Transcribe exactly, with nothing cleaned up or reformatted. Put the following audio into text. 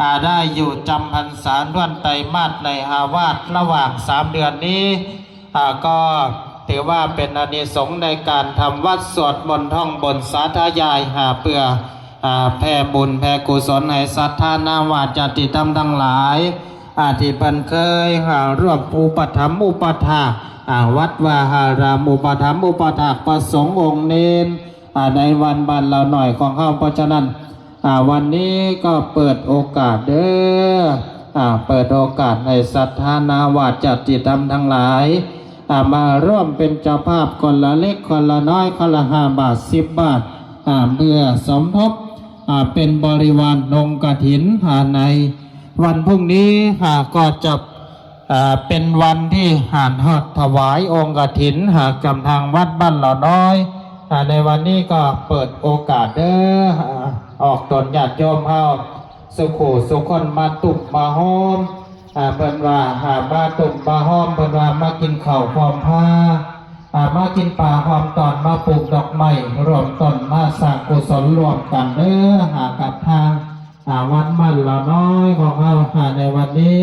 อ่าได้อยู่จำพรรษาด้วนไตรมาสในฮาวาสระหว่างสามเดือนนี้ อ่าก็ถือว่าเป็นอานิสงส์ในการทำวัดสวดมนต์ท่องบนสาธยายหาเพื่ออ่าแผ่บุญแผ่กุศลให้ศรัทธาญาติโยมญาติธรรมทั้งหลาย อ่าที่เพิ่นเคยหาร่วมอุปถัมภ์อุปถากอ่าวัดวาหารามอุปถัมภ์อุปถากพระสงฆ์องค์เณรอ่าในวันบ้านเราหน่อยของเฮาเพราะฉะนั้น อ่าวันนี้ก็เปิดโอกาสเด้ออ่าเปิดโอกาสให้ศรัทธาญาติโยมญาติธรรมทั้งหลายอ่ามาร่วมเป็นเจ้าภาพคนละเล็กคนละน้อยคนละห้าบาทสิบบาทอ่าเพื่อสมทบอ่าเป็นบริวารลงกฐินอ่าในวันพรุ่งนี้อ่าก็จะ อ่าเป็นวันที่หาทอดถวายองค์กฐินหากำทางวัดบ้านเหล่าน้อยอ่าในวันนี้ก็เปิดโอกาสเด้ออ่าออกตนญาติโยมเฮาสุขูสุคนมาตุ่มมาหอมอ่าเพิ่นว่าหามาตุ่มมาหอมเพิ่นว่ามากินข้าวพร้อมพาอ่ามากินปลาหอมตอนมาปลูกดอกไม้ร่วมต้นมาสร้างกุศลร่วมกันเด้อหากับทางอ่าวัดบ้านเหล่าน้อยของเฮาอ่าในวันนี้